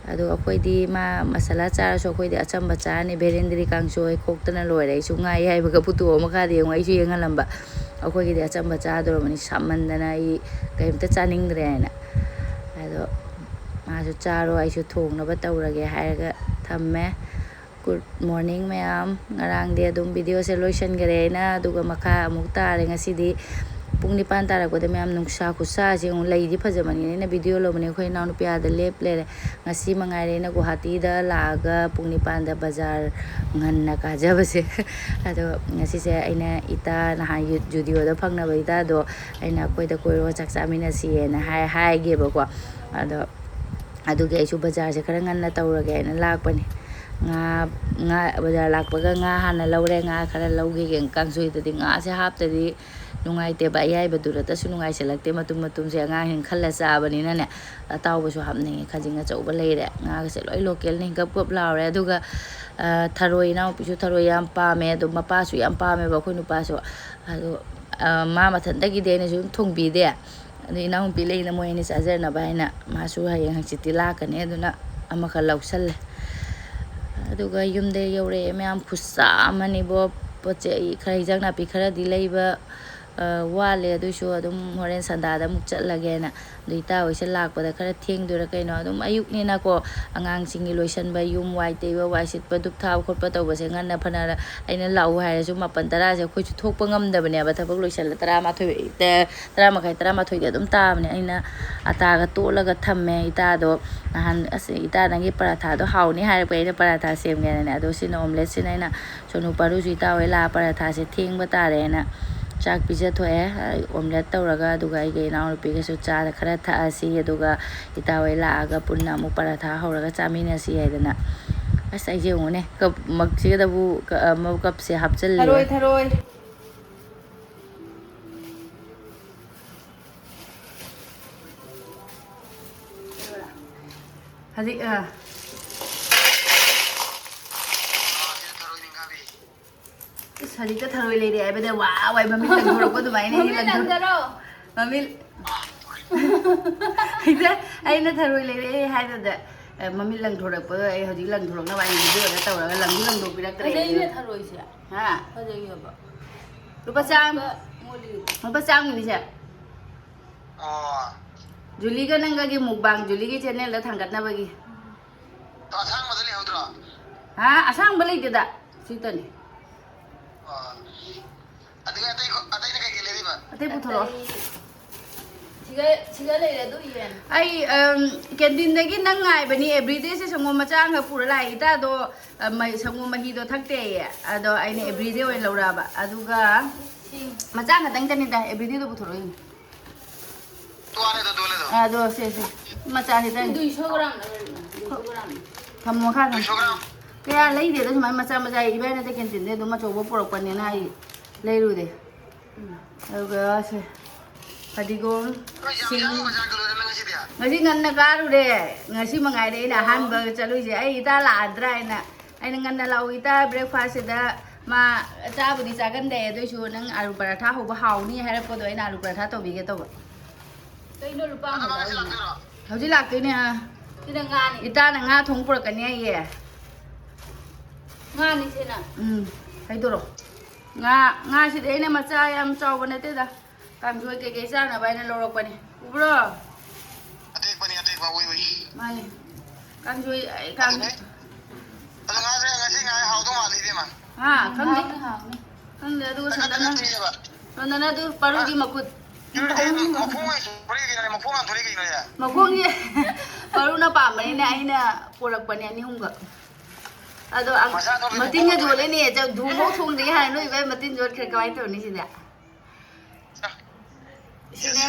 ꯑꯗꯣ ꯑꯩꯈꯣꯏꯗꯤ ꯃꯥ ꯃꯁꯥꯂꯥ ꯆꯥꯔꯁꯨ ꯑꯩꯈꯣꯏꯗꯤ ꯑꯆꯝꯕ ꯆꯥꯔꯅꯤ꯫ ꯚꯦꯂꯦꯟꯗ꯭ꯔꯤ ꯀꯥꯡꯁꯣꯏ ꯈꯣꯛꯇꯅ ꯂꯣꯏꯔꯦ꯫ ꯑꯩꯁꯨ ꯉꯥꯏ ꯑꯌꯥꯏꯕꯒ ꯄꯨꯊꯣꯛꯑ ꯃꯈꯥꯗ ꯌꯦꯡꯉꯣ, ꯑꯩꯁꯨ ꯌꯦꯡꯍꯜꯂꯝꯕ꯫ ꯑꯩꯈꯣꯏꯒꯤꯗꯤ ꯑꯆꯝꯕ ꯆꯥꯗꯧꯔꯕꯅꯤ, ꯁꯥꯃꯟꯗꯅ ꯑꯩ ꯀꯔꯤꯝꯇ ꯆꯥꯅꯤꯡꯗ꯭ꯔꯦ ꯍꯥꯏꯅ꯫ ꯑꯗꯣ ꯃꯥꯁꯨ ꯆꯥꯔꯣ, ꯑꯩꯁꯨ ꯊꯣꯡꯅꯕ ꯇꯧꯔꯒꯦ ꯍꯥꯏꯔꯒ ꯊꯝꯃꯦ꯫ Good morning ꯃꯌꯥꯝ꯫ ꯉꯔꯥꯡꯗꯤ ꯑꯗꯨꯝ videoꯁꯦ ꯂꯣꯏꯁꯤꯟꯈꯔꯦ ꯑꯩꯅ, ꯑꯗꯨꯒ ꯃꯈꯥ ꯑꯃꯨꯛ ꯇꯥꯔꯦ ꯉꯁꯤꯗꯤ꯫ ꯄꯨꯡ ꯅꯤꯄꯥꯟ ꯇꯥꯔꯛꯄꯗ ꯃꯌꯥꯝ ꯅꯨꯡꯁꯥ ꯈꯨꯠꯁꯥꯁꯦ ꯌꯦꯡꯉꯨ꯫ ꯂꯩꯗꯤ ꯐꯖꯕꯅꯤꯅ ꯑꯩꯅ video ꯂꯧꯕꯅꯦ꯫ ꯑꯩꯈꯣꯏ ꯏꯅꯥꯎꯅꯨꯄꯤ ꯑꯥꯗ ꯂꯦꯞ ꯂꯩꯔꯦ꯫ ꯉꯁꯤ ꯃꯉꯥꯏꯔꯦ ꯑꯩꯅ ꯒꯨꯋꯥꯍꯥꯇꯤꯗ ꯂꯥꯛꯑꯒ ꯄꯨꯡ ꯅꯤꯄꯥꯟꯗ ꯕꯖꯥꯔ ꯉꯟꯅ ꯀꯥꯖꯕꯁꯦ꯫ ꯑꯗꯣ ꯉꯁꯤꯁꯦ ꯑꯩꯅ ꯏꯇꯥ, ꯅꯍꯥꯟ ꯖꯨꯗꯤꯑꯣꯗ ꯐꯪꯅꯕ ꯏꯇꯥꯗꯣ, ꯑꯩꯅ ꯑꯩꯈꯣꯏꯗ ꯀꯣꯏꯔꯛꯑꯣ, ꯆꯥꯛ ꯆꯥꯃꯤꯟꯅꯁꯤꯑꯅ ꯍꯥꯏ-, ꯍꯥꯏꯒꯦꯕꯀꯣ꯫ ꯑꯗꯣ ꯑꯗꯨꯒꯤ ꯑꯩꯁꯨ ꯕꯖꯥꯔꯁꯦ ꯈꯔ ꯉꯟꯅ ꯇꯧꯔꯒꯦ ꯍꯥꯏꯅ ꯂꯥꯛꯄꯅꯦ꯫ ꯉꯥ, ꯉꯥ, ꯕꯖꯥꯔ ꯂꯥꯛꯄꯒ ꯉꯥ ꯍꯥꯟꯅ ꯂꯧꯔꯦ꯫ ꯉꯥ ꯈꯔ ꯂꯧꯈꯤꯒꯦ꯫ ꯀꯥꯡꯁꯣꯏꯗꯗꯤ ꯉꯥꯁꯦ ꯍꯥꯞꯇꯗꯤ ꯅꯨꯡꯉꯥꯏꯇꯦꯕ꯫ ꯑꯌꯥꯏꯕꯗꯨꯗꯇꯁꯨ ꯅꯨꯡꯉꯥꯏꯁꯤꯜꯂꯛꯇꯦ꯫ ꯃꯇꯨꯝ ꯃꯇꯨꯝꯁꯦ ꯑꯉꯥꯡꯁꯤꯡ ꯈꯜꯂ ꯆꯥꯕꯅꯤꯅꯅꯦ, ꯑꯇꯥꯎꯕꯁꯨ ꯍꯥꯞꯅꯤꯡꯉꯦ꯫ ꯈꯥꯖꯤꯡ ꯑꯆꯧꯕ ꯂꯩꯔꯦ꯫ ꯉꯥꯒꯁꯦ ꯂꯣꯏ localꯅꯤ, ꯒꯞ ꯒꯞ ꯂꯥꯎꯔꯦ꯫ ꯑꯗꯨꯒ, ꯑ, ꯊꯔꯣꯏ, ꯏꯅꯥꯎꯄꯤꯁꯨ ꯊꯔꯣꯏ ꯌꯥꯝ ꯄꯥꯝꯃꯦ꯫ ꯑꯗꯣ ꯃꯄꯥꯁꯨ ꯌꯥꯝ ꯄꯥꯝꯃꯦꯕ, ꯑꯩꯈꯣꯏ ꯅꯨꯄꯥꯁꯨ꯫ ꯑꯗꯣ, ꯑ, ꯃꯥ ꯃꯊꯟꯇꯒꯤꯗꯤ ꯑꯩꯅꯁꯨ ꯑꯗꯨꯝ ꯊꯣꯡꯕꯤꯗꯦ꯫ ꯑꯗꯨ ꯏꯅꯥꯎꯅꯨꯄꯤ ꯂꯩꯅ ꯃꯣꯏ ꯑꯅꯤ ꯆꯥꯖꯅꯕ ꯍꯥꯏꯅ ꯃꯥꯁꯨ ꯍꯌꯦꯡ ꯍꯪꯆꯤꯠꯇꯤ ꯂꯥꯛꯀꯅꯤ꯫ ꯑꯗꯨꯅ ꯑꯃꯈꯛ ꯂꯧꯁꯜꯂꯦ꯫ ꯑꯗꯨꯒ ꯌꯨꯝꯗ ꯌꯧꯔꯛꯑꯦ ꯃꯌꯥꯝ꯫ ꯈꯨꯠꯁꯥ ꯑꯃꯅꯤꯕꯣ꯫ ꯄꯣꯠ ꯆꯩ ꯈꯔ, ꯍꯤꯟꯖꯥꯡ ꯅꯥꯄꯤ ꯈꯔꯗꯤ ꯂꯩꯕ, ꯑ, ꯋꯥꯠꯂꯦ꯫ ꯑꯗꯨꯏꯁꯨ ꯑꯗꯨꯝ ꯍꯣꯔꯦꯟ ꯁꯟꯗꯥꯗ ꯑꯃꯨꯛ ꯆꯠꯂꯒꯦꯅ꯫ ꯑꯗꯨ ꯏꯇꯥ ꯍꯣꯏꯁꯦ ꯂꯥꯛꯄꯗ ꯈꯔ ꯊꯦꯡꯗꯣꯏꯔꯥ ꯀꯩꯅꯣ꯫ ꯑꯗꯨꯝ ꯑꯌꯨꯛꯅꯤꯅꯀꯣ, ꯑꯉꯥꯡꯁꯤꯡꯒꯤ ꯂꯣꯏꯁꯟꯕ, ꯌꯨꯝ ꯋꯥꯏ ꯇꯩꯕ, ꯋꯥꯏ ꯁꯤꯠꯄ, ꯙꯨꯞ ꯊꯥꯕ ꯈꯣꯠꯄ ꯇꯧꯕꯁꯦ ꯉꯟꯅ ꯐꯅ ꯑꯩꯅ ꯂꯥꯛꯎ ꯍꯥꯏꯔꯁꯨ ꯃꯥꯄꯟ ꯇꯔꯥꯁꯦ ꯑꯩꯈꯣꯏꯁꯨ ꯊꯣꯛꯄ ꯉꯝꯗꯕꯅꯦꯕ꯫ ꯊꯕꯛ ꯂꯣꯏꯁꯜꯂ ꯇꯔꯥꯃꯥꯊꯣꯏ, ꯇꯔꯥꯃꯥꯊꯣꯏ, ꯇꯔꯥꯃꯥꯊꯣꯏꯗꯤ ꯑꯗꯨꯝ ꯇꯥꯕꯅꯦ꯫ ꯑꯩꯅ ꯑꯇꯥꯒ ꯇꯣꯠꯂꯒ ꯊꯝꯃꯦ ꯏꯇꯥꯗꯣ꯫ ꯅꯍꯥꯟ, "ꯑꯁ, ꯏꯇꯥ, ꯅꯪꯒꯤ ꯄꯔꯥꯊꯥꯗꯣ ꯍꯥꯎꯅꯤ" ꯍꯥꯏꯔꯛꯄ, ꯑꯩꯅ ꯄꯔꯥꯊꯥ ꯁꯦꯝꯒꯦꯅꯅꯦ꯫ ꯑꯗꯣ ꯁꯤꯅ omelette ꯁꯤꯅ ꯑꯩꯅ ꯁꯣꯅꯨ ꯄꯥꯔꯨꯁꯨ ꯏꯇꯥ ꯍꯣꯏ ꯂꯥꯛꯑ ꯄꯔꯥꯊꯥꯁꯦ ꯊꯦꯡꯕ ꯇꯥꯔꯦꯅ ꯆꯥꯛ ꯄꯤꯖꯊꯣꯛꯑꯦ꯫ Omelette ꯇꯧꯔꯒ, ꯑꯗꯨꯒ ꯑꯩꯒ ꯏꯅꯥꯎꯅꯨꯄꯤꯒꯁꯨ ꯆꯥꯗ ꯈꯔ ꯊꯛꯑꯁꯤ, ꯑꯗꯨꯒ ꯏꯇꯥ ꯍꯣꯏ ꯂꯥꯛꯑꯒ ꯄꯨꯟꯅ ꯑꯃꯨꯛ ꯄꯔꯥꯊꯥ ꯍꯧꯔꯒ ꯆꯥꯃꯤꯟꯅꯁꯤ ꯍꯥꯏꯗꯅ꯫ ꯑꯁ, ꯑꯩꯁꯦ ꯌꯦꯡꯉꯨꯅꯦ, ꯀꯞ ꯃꯛꯁꯤꯗꯕꯨ ꯀ-, ꯑꯃ ꯀꯞꯁꯦ ꯍꯥꯞꯆꯜꯂꯦ꯫ ꯊꯔꯣꯏ, ꯊꯔꯣꯏ꯫ ꯍꯧꯖꯤꯛ, ꯑ꯫ ꯏꯁ, ꯍꯧꯖꯤꯛꯇ ꯊꯔꯣꯏ ꯂꯩꯔꯦ ꯍꯥꯏꯕꯗ ꯋꯥ ꯋꯥꯏ ꯃꯃꯤꯠ ꯂꯪꯊꯣꯔꯛꯄ ꯑꯗꯨꯃꯥꯏꯅ ꯑꯩ ꯃꯃꯤꯠ ꯂꯪꯊꯣꯔꯛ-, ꯂꯪꯊꯔꯣ? ꯃꯃꯤꯠ ꯍꯦꯛꯇ ꯑꯩꯅ ꯊꯔꯣꯏ ꯂꯩꯔꯛꯑꯦ ꯍꯥꯏꯗꯨꯗ, ꯑ, ꯃꯃꯤꯠ ꯂꯪꯊꯣꯔꯛꯄꯗꯣ ꯑꯩ ꯍꯧꯖꯤꯛ ꯂꯪꯊꯣꯔꯛꯅꯕ ꯑꯩꯅ ꯚꯤꯗꯤꯑꯣꯗ ꯇꯧꯔꯒ ꯂꯪꯁꯨ ꯂꯪꯊꯣꯛꯄꯤꯔꯛꯇ꯭ꯔꯦ꯫ ꯐꯖꯩꯅꯦ ꯊꯔꯣꯏꯁꯦ꯫ ꯍꯥ? ꯐꯖꯩꯌꯦꯕ꯫ ꯂꯨꯄꯥ ꯆꯥꯝ-, ꯃꯣꯜꯂꯤ꯫ ꯂꯨꯄꯥ ꯆꯥꯝꯒꯤꯅꯤꯁꯦ꯫ ꯑꯣ꯫ ꯖꯨꯂꯤꯒ ꯅꯪꯒꯒꯤ ꯃꯨꯛꯕꯥꯡ, ꯖꯨꯂꯤꯒꯤ ꯆꯦꯅꯦꯜꯗ ꯊꯥꯡꯒꯠꯅꯕꯒꯤ꯫ ꯑꯗꯣ ꯑꯁꯥꯡꯕꯗ ꯂꯩꯍꯧꯗ꯭ꯔꯣ? ꯍꯥ? ꯑꯁꯥꯡꯕ ꯂꯩꯇꯦꯗ꯫ ꯁꯤꯇꯅꯤ꯫ ꯑꯣ꯫ ꯑꯗꯨꯒ ꯑꯇꯩ, ꯑꯇꯩꯅ ꯀꯩꯀꯩ ꯂꯩꯔꯤꯕ? ꯑꯇꯩ ꯄꯨꯊꯣꯔꯛꯑꯣ꯫ ꯑꯇꯩ ꯁꯤꯒ, ꯁꯤꯒ ꯂꯩꯔꯦ ꯑꯗꯨ ꯌꯦꯟ꯫ ꯑꯩ, ꯑꯝ, ꯀꯦꯟꯇꯤꯟꯗꯒꯤ ꯅꯪ ꯉꯥꯏꯕꯅꯤ꯫ Everyday ꯁꯦ ꯁꯪꯒꯣꯝ ꯃꯆꯥ ꯑꯃꯈꯛ ꯄꯨꯔ ꯂꯥꯛꯑꯦ꯫ ꯏꯇꯥꯗꯣ, ꯑ, ꯃꯩ-, ꯁꯪꯒꯣꯝ ꯃꯍꯤꯗꯣ ꯊꯛꯇꯦꯌꯦ꯫ ꯑꯗꯣ ꯑꯩꯅ everyday ꯑꯣꯏꯅ ꯂꯧꯔꯛꯑꯕ꯫ ꯑꯗꯨꯒ ꯁꯤ꯫ ꯃꯆꯥ ꯈꯛꯇꯪꯗꯅꯤꯗ, everyday ꯗꯣ ꯄꯨꯊꯣꯔꯛꯑꯣ ꯌꯦꯡꯒꯦ꯫ ꯇꯣꯛꯑꯅꯤꯗ, ꯇꯣꯛꯑꯅꯤꯗ꯫ ꯑꯗꯣ ꯁꯦ, ꯁꯦ꯫ ꯃꯆꯥꯁꯤꯗ ꯑꯗꯨ ꯏꯁꯣ ꯒ꯭ꯔꯥꯝ ꯂꯩꯔꯅꯤ, ꯏꯁꯣ ꯒ꯭ꯔꯥꯝ꯫ ꯊꯝꯃꯣ ꯃꯈꯥꯗ꯫ ꯏꯁꯣ ꯒ꯭ꯔꯥꯝ꯫ ꯀꯌꯥ ꯂꯩꯗꯦꯗ ꯁꯨꯃꯥꯏꯅ ꯃꯆꯥ ꯃꯆꯥ, ꯏꯕꯥꯏꯅꯗ ꯀꯦꯟꯇꯤꯟꯗꯩ ꯑꯗꯨꯝ ꯑꯆꯧꯕ ꯄꯨꯔꯛꯄꯅꯦꯅ ꯑꯩ ꯂꯩꯔꯨꯗꯦ꯫ ꯎꯝ꯫ ꯑꯗꯨꯒ ꯁꯦ, ꯐꯗꯤꯒꯣꯝ, ꯑꯩꯈꯣꯏ ꯌꯥꯝ ꯁꯤꯡ꯫ ꯌꯥꯝ ꯃꯆꯥ ꯀꯩꯅꯣꯗ ꯅꯪ ꯉꯁꯤꯗꯤ? ꯉꯁꯤ ꯉꯟꯅ ꯀꯥꯔꯨꯔꯦ꯫ ꯉꯁꯤ ꯃꯉꯥꯏꯔꯦ ꯑꯩꯅ ꯑꯣ꯫ ꯑꯍꯥꯟꯕ ꯆꯠꯂꯨꯏꯁꯦ꯫ ꯑꯩ ꯏꯇꯥ ꯂꯥꯛꯑꯗ꯭ꯔꯥ ꯍꯥꯏꯅ꯫ ꯑꯩꯅ ꯉꯟꯅ ꯂꯥꯛꯎ ꯏꯇꯥ, breakfast ꯁꯤꯗ ꯃꯥ ꯆꯥꯕꯨꯗꯤ ꯆꯥꯒꯟꯗꯦ, ꯑꯗꯨꯏꯁꯨ ꯅꯪ ꯑꯥꯂꯨ ꯄꯔꯥꯊꯥ ꯍꯧꯕ ꯍꯥꯎꯅꯤ ꯍꯥꯏꯔꯛꯄꯗꯣ ꯑꯩꯅ ꯑꯥꯂꯨ ꯄꯔꯥꯊꯥ ꯇꯧꯕꯤꯒꯦ ꯇꯧꯕ꯫ ꯀꯩꯅꯣ ꯂꯨꯄꯥ ꯑꯃ ꯂꯧꯔꯤꯅꯣ? ꯍꯧꯖꯤꯛ ꯂꯥꯛꯇꯣꯏꯅꯦ, ꯑꯥ꯫ ꯁꯤꯅ ꯉꯥꯅꯤ꯫ ꯏꯇꯥꯅ ꯉꯥ ꯊꯣꯡ ꯄꯨꯔꯛꯀꯅꯤ ꯍꯥꯏꯌꯦ꯫ ꯉꯥꯅꯤ ꯁꯤꯅ꯫ ꯎꯝ, ꯍꯥꯏꯗꯣꯔꯣ꯫ ꯉꯥ, ꯉꯥꯁꯤꯗꯤ ꯑꯩꯅ ꯃꯆꯥ ꯌꯥꯝ ꯆꯥꯎꯕ ꯅꯠꯇꯦꯗ꯫ ꯀꯥꯡꯁꯣꯏ ꯀꯩꯀꯩ ꯆꯥꯅꯕ ꯍꯥꯏꯅ ꯂꯧꯔꯛꯄꯅꯤ꯫ ꯎꯕ꯭ꯔꯣ? ꯑꯇꯦꯛꯄꯅꯤ, ꯑꯇꯦꯛꯄ, ꯎꯏ, ꯎꯏ꯫ ꯃꯥꯅꯤ꯫ ꯀꯥꯡꯁꯣꯏ, ꯑꯩ ꯀꯥꯡ-, ꯑꯗꯨꯅꯦ꯫ ꯑꯗꯣ ꯉꯥꯁꯦ ꯉꯁꯤ ꯉꯥ ꯍꯥꯎꯗꯧ ꯃꯥꯜꯂꯤ, ꯏꯕꯦꯝꯃ꯫ ꯍꯥ, ꯈꯪꯗꯦ꯫ ꯍꯥꯎꯅꯤ, ꯍꯥꯎꯅꯤ꯫ ꯈꯪꯗꯦ, ꯑꯗꯨꯒ ꯅꯪ ꯁꯣꯝꯗꯅ, ꯅꯠꯇꯦꯕ꯫ ꯁꯣꯝꯗꯅ ꯑꯗꯨ ꯄꯔꯨꯒꯤ ꯍꯥ? ꯃꯈꯨꯠ꯫ ꯃꯈꯣꯡ ꯑꯣꯏꯅ ꯊꯣꯛꯂꯛꯏ ꯀꯩꯅꯣꯅꯦ, ꯃꯈꯣꯡ ꯌꯥꯝ ꯊꯣꯛꯂꯛꯏ ꯀꯩꯅꯣꯅꯦ? ꯃꯈꯣꯡꯒꯤ ꯄꯔꯨꯅ ꯄꯥꯝꯕꯅꯤꯅ ꯑꯩꯅ ꯄꯣꯔꯛꯄꯅꯦ ꯑꯅꯤ ꯑꯍꯨꯝꯒ꯫ ꯑꯗꯣ ꯑꯪ-, ꯃꯆꯥ ꯊꯣꯛꯂꯛꯏ ꯃꯇꯤꯟꯒ ꯃꯈꯣꯡ ꯌꯣꯜꯂꯦꯅꯦ, ꯆ-, ꯊꯣꯡꯐꯧ ꯊꯣꯡꯗ꯭ꯔꯤ ꯍꯥꯏ ꯅꯣꯏ ꯏꯕꯥꯏ ꯃꯇꯤꯟ ꯌꯣꯠꯈ꯭ꯔꯦ, ꯀꯃꯥꯏꯅ ꯇꯧꯅꯤ ꯁꯤꯗꯤ? ꯁꯤꯅꯦ꯫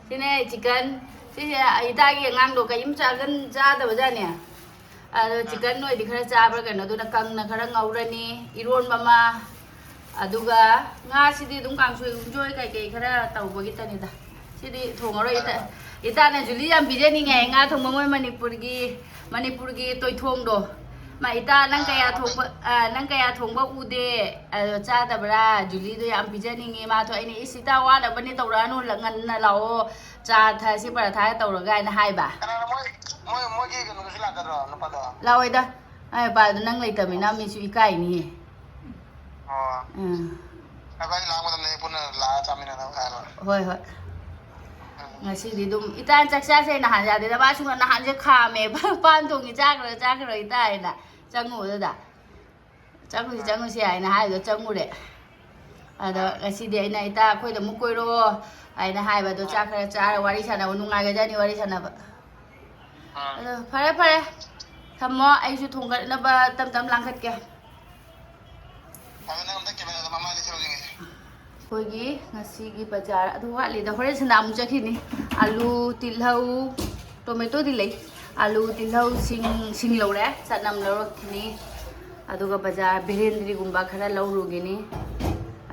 ꯁꯤꯅꯦ chicken꯫ ꯁꯤꯁꯦ ꯏꯇꯥꯒꯤ ꯑꯉꯥꯡꯗꯣ ꯀꯔꯤꯝ ꯆꯥꯒꯟ-, ꯆꯥꯗꯕꯖꯥꯠꯅꯦ꯫ ꯑꯗꯣ ꯑꯥ꯫ Chicken ꯑꯣꯏꯗꯤ ꯈꯔ ꯆꯥꯕ꯭ꯔꯥ ꯀꯩꯅꯣ, ꯑꯗꯨꯅ ꯀꯪꯅ ꯈꯔ ꯉꯧꯔꯅꯤ, ꯏꯔꯣꯟꯕ ꯑꯃ, ꯑꯗꯨꯒ ꯉꯥꯁꯤꯗꯤ ꯑꯗꯨꯝ ꯀꯥꯡꯁꯣꯏ ꯅꯨꯡꯁꯣꯏ ꯀꯩꯀꯩ ꯈꯔ ꯇꯧꯕꯒꯤꯇꯅꯤꯗ꯫ ꯁꯤꯗꯤ ꯊꯣꯡꯉꯔꯣꯏ ꯏꯇꯥ-, ꯃꯥꯅꯦ, ꯃꯥꯅꯦ꯫ ꯏꯇꯥꯅ ꯖꯨꯂꯤ ꯌꯥꯝ ꯄꯤꯖꯅꯤꯡꯉꯦ, ꯉꯥ ꯊꯣꯡꯕ, ꯃꯣꯏ ꯃꯅꯤꯄꯨꯔꯒꯤ, ꯃꯅꯤꯄꯨꯔꯒꯤ ꯇꯣꯏꯊꯣꯡꯗꯣ꯫ ꯃꯥ, "ꯏꯇꯥ, ꯅꯪ ꯀꯌꯥ ꯊꯣꯡꯕ, ꯑ, ꯅꯪ ꯀꯌꯥ ꯊꯣꯡꯕ ꯎꯗꯦ, ꯑꯗꯣ ꯆꯥꯗꯕ꯭ꯔꯥ? ꯖꯨꯂꯤꯗꯣ ꯌꯥꯝ ꯄꯤꯖꯅꯤꯡꯉꯦ ꯃꯥ ꯊꯣꯛ-," ꯑꯩꯅ, "ꯏꯁ, ꯏꯇꯥ, ꯋꯥꯅꯕꯅꯦ, ꯇꯧꯔꯛꯑꯅꯨ, ꯂ-, ꯉꯟꯅ ꯂꯥꯛꯑꯣ, ꯆꯥ ꯊꯛꯑꯁꯤ, ꯄꯔꯥꯊꯥ ꯇꯧꯔꯒ," ꯍꯥꯏꯅ ꯍꯥꯏꯕ꯫ ꯀꯅꯥꯅꯣ ꯃꯣꯏ, ꯃꯣꯏ, ꯃꯣꯏꯒꯤ ꯀꯩꯅꯣꯗꯨꯁꯨ ꯂꯥꯛꯀꯗ꯭ꯔꯣ, ꯅꯨꯄꯥꯗꯣ? ꯂꯥꯛꯑꯣꯏꯗ꯫ ꯑꯩ ꯅꯨꯄꯥꯗꯣ ꯅꯪ ꯂꯩꯇꯕꯅꯤꯅ ꯃꯤꯁꯨ ꯏꯀꯥꯏꯅꯤꯌꯦ꯫ ꯑꯣ꯫ ꯎꯝ꯫ ꯑꯩꯈꯣꯏ ꯂꯥꯛꯄ ꯃꯇꯝꯗ ꯑꯩ ꯄꯨꯟꯅ ꯂꯥꯛꯑ ꯆꯥꯃꯤꯟꯅꯅꯕ ꯍꯥꯏꯔꯣ꯫ ꯍꯣꯏ, ꯍꯣꯏ꯫ ꯎꯝ꯫ ꯉꯁꯤꯗꯤ ꯑꯗꯨꯝ ꯏꯇꯥꯅ ꯆꯥꯛ ꯆꯥꯁꯦ ꯅꯍꯥꯟ ꯌꯥꯗꯦꯗ, ꯃꯥꯁꯨ ꯅꯍꯥꯟꯁꯦ ꯈꯥꯝꯃꯦ, "ꯄꯥꯟ ꯊꯣꯡꯉꯤ, ꯆꯥꯈ꯭ꯔꯣ, ꯆꯥꯈ꯭ꯔꯣ ꯏꯇꯥ" ꯍꯥꯏꯅ꯫ "ꯆꯪꯉꯨ ꯑꯗꯨꯗ꯫ ꯆꯪꯉꯨꯁꯤ, ꯆꯪꯉꯨꯁꯤ" ꯍꯥꯏꯅ ꯍꯥꯏꯕꯗꯣ ꯆꯪꯉꯨꯔꯦ꯫ ꯑꯗꯣ ꯉꯁꯤꯗꯤ ꯑꯩꯅ, "ꯏꯇꯥ, ꯑꯩꯈꯣꯏꯗ ꯑꯃꯨꯛ ꯀꯣꯏꯔꯛꯑꯣ" ꯍꯥꯏꯅ ꯍꯥꯏꯕ꯫ ꯑꯗꯣ ꯆꯥꯛ ꯈꯔ ꯆꯥꯔ ꯋꯥꯔꯤ ꯁꯥꯟꯅꯕ ꯅꯨꯡꯉꯥꯏꯒꯖꯥꯅꯤ, ꯋꯥꯔꯤ ꯁꯥꯟꯅꯕ꯫ ꯑꯥ꯫ ꯑꯗꯣ ꯐꯔꯦ, ꯐꯔꯦ꯫ ꯊꯝꯃꯣ, ꯑꯩꯁꯨ ꯊꯣꯡꯒꯠꯅꯕ ꯇꯞ ꯇꯞ ꯂꯥꯡꯈꯠꯀꯦ꯫ ꯐꯔꯦ, ꯅꯪ ꯑꯝꯇ ꯀꯦꯃꯦꯔꯥꯗ ꯃꯃꯥꯏꯗ ꯊꯤꯔꯛꯑꯣ ꯌꯦꯡꯒꯦ꯫ ꯑꯩꯈꯣꯏꯒꯤ ꯉꯁꯤꯒꯤ ꯕꯖꯥꯔ ꯑꯗꯨ ꯋꯥꯠꯂꯤꯗ, ꯍꯣꯔꯦꯟ ꯁꯟꯗ ꯑꯃꯨꯛ ꯆꯠꯈꯤꯅꯤ꯫ ꯑꯂꯨ, ꯇꯤꯜꯍꯧ, ꯇꯣꯃꯦꯇꯣꯗꯤ ꯂꯩ꯫ ꯑꯂꯨ, ꯇꯤꯜꯍꯧ, ꯁꯤꯡ, ꯁꯤꯡ ꯂꯧꯔꯦ, ꯆꯅꯝ ꯂꯧꯔꯛꯈꯤꯅꯤ꯫ ꯑꯗꯨꯒ ꯕꯖꯥꯔ ꯕꯦꯔꯦꯟꯗ꯭ꯔꯤꯒꯨꯝꯕ ꯈꯔ ꯂꯧꯔꯨꯒꯤꯅꯤ꯫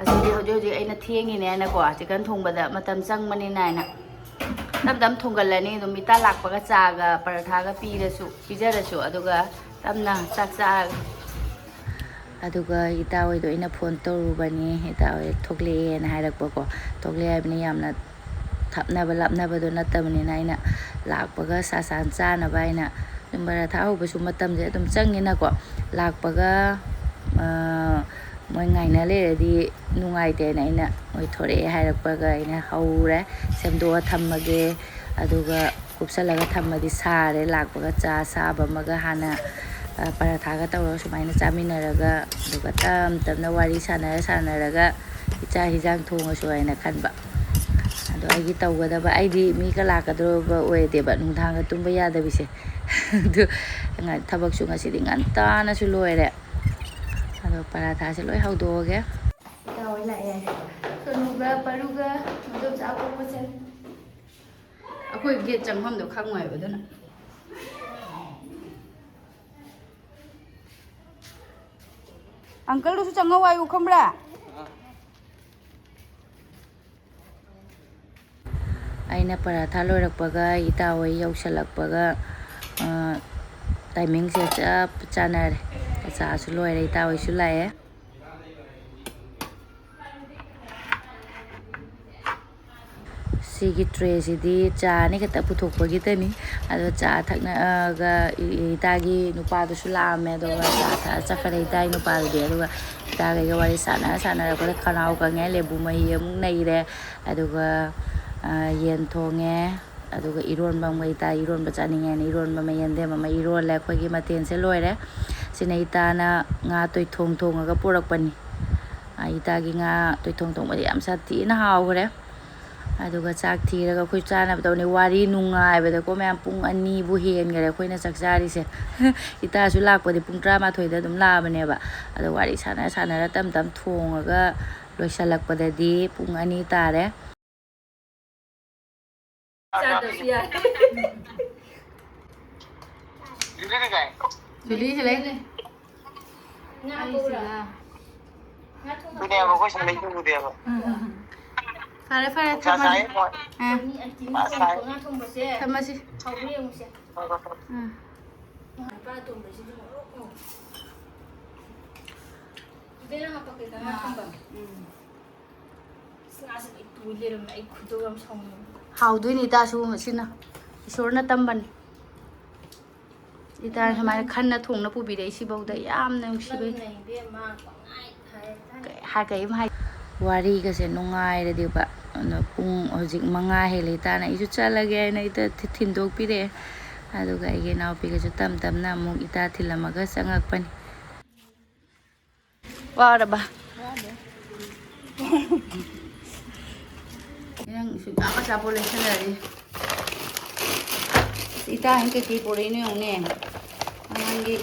ꯑꯁꯤꯗꯤ ꯍꯧꯖꯤꯛ ꯍꯧꯖꯤꯛ ꯑꯩꯅ ꯊꯦꯡꯉꯤꯅꯦꯅꯀꯣ, ꯆꯤꯛꯀꯟ ꯊꯣꯡꯕꯗ ꯃꯇꯝ ꯆꯪꯕꯅꯤꯅ ꯍꯥꯏꯅ ꯇꯞ ꯇꯞ ꯊꯣꯡꯒꯠꯂꯅꯤ꯫ ꯑꯗꯨꯝ ꯏꯇꯥ ꯂꯥꯛꯄꯒ ꯆꯥꯒ ꯄꯔꯊꯥꯒ ꯄꯤꯔꯁꯨ, ꯄꯤꯖꯔꯁꯨ, ꯑꯗꯨꯒ ꯇꯞꯅ ꯆꯥꯛ ꯆꯥꯔꯒ꯫ ꯑꯗꯨꯒ ꯏꯇꯥ ꯍꯣꯏꯗꯣ ꯑꯩꯅ ꯐꯣꯟ ꯇꯧꯔꯨꯕꯅꯤ, ꯏꯇꯥ ꯍꯣꯏ ꯊꯣꯛꯂꯛꯑꯦꯅ ꯍꯥꯏꯔꯛꯄꯀꯣ꯫ ꯊꯣꯛꯂꯛꯑꯦ ꯍꯥꯏꯕꯅꯤ, ꯌꯥꯝꯅ ꯊꯥꯞꯅꯕ ꯂꯥꯞꯅꯕꯗꯣ ꯅꯠꯇꯕꯅꯤꯅ ꯑꯩꯅ ꯂꯥꯛꯄꯒ ꯁꯥ ꯁꯥꯟ ꯆꯥꯅꯕ ꯍꯥꯏꯅ ꯑꯗꯨꯝ ꯄꯔꯥꯊꯥ ꯍꯧꯕꯁꯨ ꯃꯇꯝꯁꯦ ꯑꯗꯨꯝ ꯆꯪꯉꯤꯅꯀꯣ꯫ ꯂꯥꯛꯄꯒ, ꯑ, ꯃꯣꯏ ꯉꯥꯏꯅ ꯂꯩꯔꯗꯤ ꯅꯨꯡꯉꯥꯏꯇꯦꯅ ꯑꯩꯅ, ꯃꯣꯏ ꯊꯣꯔꯛꯑꯦ ꯍꯥꯏꯔꯛꯄꯒ ꯑꯩꯅ ꯍꯧꯔꯦ, "ꯁꯦꯝꯗꯣꯛꯑ ꯊꯝꯃꯒꯦ, ꯑꯗꯨꯒ ꯀꯨꯞꯁꯜꯂꯒ ꯊꯝꯃꯗꯤ ꯁꯥꯔꯦ, ꯂꯥꯛꯄꯒ ꯆꯥ ꯆꯥꯕ ꯑꯃꯒ ꯍꯥꯟꯅ, ꯑ, ꯄꯔꯥꯊꯥꯒ ꯇꯧꯔꯒ ꯁꯨꯃꯥꯏꯅ ꯆꯥꯃꯤꯟꯅꯔꯒ, ꯑꯗꯨꯒ ꯇꯞ ꯇꯞꯅ ꯋꯥꯔꯤ ꯁꯥꯟꯅꯔ ꯁꯥꯟꯅꯔꯒ ꯏꯆꯥ ꯍꯤꯟꯖꯥꯡ ꯊꯣꯡꯉꯁꯨ" ꯍꯥꯏꯅ ꯈꯟꯕ꯫ ꯑꯗꯣ ꯑꯩꯒꯤ ꯇꯧꯒꯗꯕ, ꯑꯩꯗꯤ ꯃꯤꯒ ꯂꯥꯛꯀꯗꯧꯔꯕ ꯑꯣꯏꯗꯦꯕ, ꯅꯨꯡꯗꯥꯡꯒ ꯇꯨꯝꯕ ꯌꯥꯗꯕꯤꯁꯦ꯫ ꯑꯗꯨ ꯉ-, ꯊꯕꯛꯁꯨ ꯉꯁꯤꯗꯤ ꯉꯟꯇꯥꯅꯁꯨ ꯂꯣꯏꯔꯦ꯫ ꯑꯗꯣ ꯄꯔꯥꯊꯥꯁꯦ ꯂꯣꯏ ꯍꯧꯗꯣꯛꯑꯒꯦ꯫ ꯏꯇꯥ ꯍꯣꯏ ꯂꯥꯛꯑꯦ꯫ ꯁꯣꯅꯨꯒ ꯄꯔꯨꯒ ꯃꯗꯣꯝꯆꯥ ꯑꯄꯣꯛꯄꯁꯦ꯫ ꯑꯩꯈꯣꯏ ꯒꯦꯠ ꯆꯪꯐꯝꯗꯣ ꯈꯪꯉꯣꯏꯕ ꯑꯗꯨꯅ꯫ ꯑꯪꯀꯜꯗꯨꯁꯨ ꯆꯪꯉꯧ ꯍꯥꯏꯌꯨ, ꯈꯪꯕ꯭ꯔꯥ? ꯑꯩꯅ ꯄꯔꯥꯊꯥ ꯂꯣꯏꯔꯛꯄꯒ ꯏꯇꯥ ꯍꯣꯏ ꯌꯧꯁꯜꯂꯛꯄꯒ, ꯑ, timingꯁꯦ ꯆꯞ ꯆꯥꯅꯔꯦ꯫ ꯆꯥꯁꯨ ꯂꯣꯏꯔꯦ, ꯏꯇꯥ ꯍꯣꯏꯁꯨ ꯂꯥꯛꯑꯦ꯫ ꯁꯤꯒꯤ trayꯁꯤꯗꯤ ꯆꯥ ꯑꯅꯤ ꯈꯛꯇ ꯄꯨꯊꯣꯛꯄꯒꯤꯇꯅꯤ꯫ ꯑꯗꯣ ꯆꯥ ꯊꯛꯅꯒ ꯏ-, ꯏꯇꯥꯒꯤ ꯅꯨꯄꯥꯗꯨꯁꯨ ꯂꯥꯛꯑꯝꯃꯦ, ꯑꯗꯨꯒ ꯆꯥ ꯊꯛꯑ ꯆꯠꯈ꯭ꯔꯦ ꯏꯇꯥꯒꯤ ꯅꯨꯄꯥꯗꯨꯗꯤ꯫ ꯑꯗꯨꯒ ꯏꯇꯥꯒꯩꯒ ꯋꯥꯔꯤ ꯁꯥꯟꯅ ꯁꯥꯟꯅꯔꯛꯄꯗ ꯈꯅꯥꯎ ꯀꯪꯉꯦ, ꯂꯦꯕꯨ ꯃꯍꯤ ꯑꯃꯨꯛ ꯅꯩꯔꯦ꯫ ꯑꯗꯨꯒ, ꯑ, ꯌꯦꯟ ꯊꯣꯡꯉꯦ꯫ ꯑꯗꯨꯒ ꯏꯔꯣꯟꯕ ꯑꯃꯒ, ꯏꯇꯥ ꯏꯔꯣꯟꯕ ꯆꯥꯅꯤꯡꯉꯦꯅ ꯏꯔꯣꯟꯕ ꯑꯃ, ꯌꯦꯟꯗꯦꯝ ꯑꯃ, ꯏꯔꯣꯜꯂꯦ꯫ ꯑꯩꯈꯣꯏꯒꯤ ꯃꯊꯦꯜꯁꯦ ꯂꯣꯏꯔꯦ꯫ ꯁꯤꯅ ꯏꯇꯥꯅ ꯉꯥ ꯇꯣꯏꯊꯣꯡ ꯊꯣꯡꯉꯒ ꯄꯨꯔꯛꯄꯅꯤ꯫ ꯑ, ꯏꯇꯥꯒꯤ ꯉꯥ ꯇꯣꯏꯊꯣꯡ ꯊꯣꯡꯕꯗꯤ ꯌꯥꯝ ꯁꯥꯊꯤꯅ ꯍꯥꯎꯈ꯭ꯔꯦ꯫ ꯑꯗꯨꯒ ꯆꯥꯛ ꯊꯤꯔꯒ ꯑꯩꯈꯣꯏ ꯆꯥꯅꯕ ꯇꯧꯅꯤ꯫ ꯋꯥꯔꯤ ꯅꯨꯡꯉꯥꯏꯕꯗꯀꯣ ꯃꯌꯥꯝ, ꯄꯨꯡ ꯑꯅꯤꯕꯨ ꯍꯦꯟꯈꯔꯦ ꯑꯩꯈꯣꯏꯅ ꯆꯥꯛ ꯆꯥꯔꯤꯁꯦ꯫ ꯏꯇꯥꯁꯨ ꯂꯥꯛꯄꯗꯤ ꯄꯨꯡ ꯇꯔꯥꯃꯥꯊꯣꯏꯗ ꯑꯗꯨꯝ ꯂꯥꯛꯑꯕꯅꯦꯕ꯫ ꯑꯗꯣ ꯋꯥꯔꯤ ꯁꯥꯟꯅ ꯁꯥꯟꯅꯔ ꯇꯞ ꯇꯞ ꯊꯣꯡꯉꯒ ꯂꯣꯏꯁꯜꯂꯛꯄꯗꯗꯤ ꯄꯨꯡ ꯑꯅꯤ ꯇꯥꯔꯦ꯫ ꯆꯥꯗ꯭ꯔꯁꯨ ꯌꯥꯏ꯫ ꯖꯨꯂꯤꯁꯦ ꯂꯩ꯫ ꯉꯥ ꯄꯧꯔꯥ? ꯉꯥ ꯊꯣꯡꯕ ꯑꯗꯨꯅꯦꯕ ꯑꯩꯈꯣꯏ ꯁꯤꯗ ꯂꯩꯇꯕꯨꯗꯦꯕ꯫ ꯎꯝ, ꯎꯝ, ꯎꯝ꯫ ꯐꯔꯦ, ꯐꯔꯦ, ꯅꯨꯡꯁꯥ ꯊꯝꯃꯁꯤ꯫ ꯁꯥꯏꯌꯦ ꯃꯣꯏ꯫ ꯑꯥ꯫ ꯃꯤ ꯑꯅꯤ ꯊꯣꯡꯕ ꯉꯥ ꯊꯣꯡꯕꯁꯦ ꯊꯝꯃꯁꯤ꯫ ꯍꯥꯎꯕ꯭ꯔꯥ ꯌꯦꯡꯉꯨꯁꯦ꯫ ꯎꯝ꯫ ꯅꯨꯄꯥ ꯑꯇꯣꯝꯕꯁꯤꯗꯤ ꯃꯣꯔꯣꯛ ꯃꯣꯔꯣꯛ꯫ ꯑꯗꯨꯗꯩ ꯅꯪ ꯍꯥꯄꯛꯀꯦ ꯉꯥ ꯊꯣꯡꯕ꯫ ꯎꯝ꯫ ꯑꯁ, ꯉꯥꯁꯦ ꯂꯣꯏ ꯇꯣꯏ ꯂꯩꯔꯝꯃꯦ꯫ ꯑꯩ ꯈꯣꯏꯗꯧ ꯌꯥꯝ ꯁꯥꯎꯅꯤꯡꯉꯦ꯫ ꯍꯥꯎꯗꯣꯏꯅꯤ ꯏꯇꯥꯁꯨ ꯃꯁꯤꯅ꯫ ꯏꯁꯣꯔꯅ ꯇꯝꯕꯅꯤ꯫ ꯏꯇꯥꯅ ꯁꯨꯃꯥꯏꯅ ꯈꯟꯅ ꯊꯣꯡꯅ ꯄꯨꯕꯤꯔꯛꯏꯁꯤꯐꯧꯗ ꯌꯥꯝꯅ ꯅꯨꯡꯁꯤꯕꯩ꯫ ꯅꯪꯅ ꯏꯕꯦꯝꯃ ꯄꯪꯍꯥꯏ ꯍꯥꯏ꯫ ꯀꯩ ꯍꯥꯏ-, ꯀꯩꯝ ꯍꯥꯏ-, ꯋꯥꯔꯤꯒꯁꯦ ꯅꯨꯡꯉꯥꯏꯔꯗꯤꯕ꯫ ꯑꯗꯣ ꯄꯨꯡ ꯍꯧꯖꯤꯛ ꯃꯉꯥ ꯍꯦꯜꯂꯦ, ꯏꯇꯥꯅ ꯑꯩꯁꯨ ꯆꯠꯂꯒꯦ ꯍꯥꯏꯅ ꯏꯇ ꯊꯤ-, ꯊꯤꯟꯗꯣꯛꯄꯤꯔꯛꯑꯦ꯫ ꯑꯗꯨꯒ ꯑꯩꯒꯤ ꯏꯅꯥꯎꯄꯤꯒꯁꯨ ꯇꯞ ꯇꯞꯅ ꯑꯃꯨꯛ ꯏꯇꯥ ꯊꯤꯜꯂꯝꯃꯒ ꯆꯪꯉꯛꯄꯅꯤ꯫ ꯋꯥꯔꯕ? ꯅꯪ ꯁꯨꯡꯆꯥ ꯑꯆꯥꯄꯣꯠ ꯂꯩꯁꯜꯂꯛꯑꯗꯤ꯫ ꯏꯇꯥ ꯍꯣꯏꯅ ꯀꯩꯀꯩ ꯄꯨꯔꯛꯏꯅꯣ ꯌꯦꯡꯉꯨꯅꯦ꯫ ꯑꯉꯥꯡꯒꯤ꯫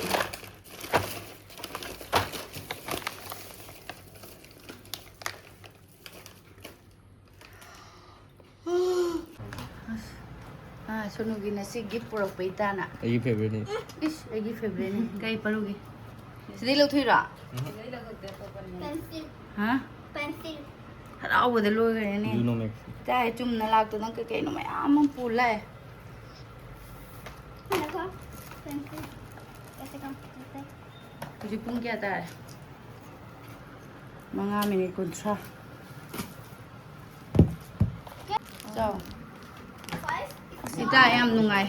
ꯑꯁ꯫ ꯑꯥ, ꯁꯣꯅꯨꯒꯤ ꯅꯁꯤ gift ꯄꯨꯔꯛꯄ ꯏꯇꯥꯅ꯫ ꯑꯩꯒꯤ favouriteꯅꯤ꯫ ꯏꯁ, ꯑꯩꯒꯤ favouriteꯅꯤ꯫ ꯀꯩ ꯄꯥꯔꯨꯒꯦ? ꯁꯤꯗꯩ ꯂꯧꯊꯣꯛꯏꯔꯣ? ꯎꯝ꯫ ꯍꯥ? ꯍꯔꯥꯎꯕꯗ ꯂꯣꯏꯈ꯭ꯔꯦꯅꯦ꯫ ꯌꯨꯅꯣꯃꯦꯛ꯫ ꯇꯥꯏ, ꯆꯨꯝꯅ ꯂꯥꯛꯇꯅ ꯀꯩ ꯀꯩꯅꯣ ꯃꯌꯥꯝ ꯑꯃ ꯄꯨ ꯂꯥꯛꯑꯦ꯫ ꯍꯧꯖꯤꯛ ꯄꯨꯡ ꯀꯌꯥ ꯇꯥꯔꯦ? ꯃꯉꯥ ꯃꯤꯅꯤꯠ ꯀꯨꯟꯊ꯭ꯔꯥ꯫ ꯆꯥꯎ꯫ ꯁꯤꯗ ꯌꯥꯝ ꯅꯨꯡꯉꯥꯏ꯫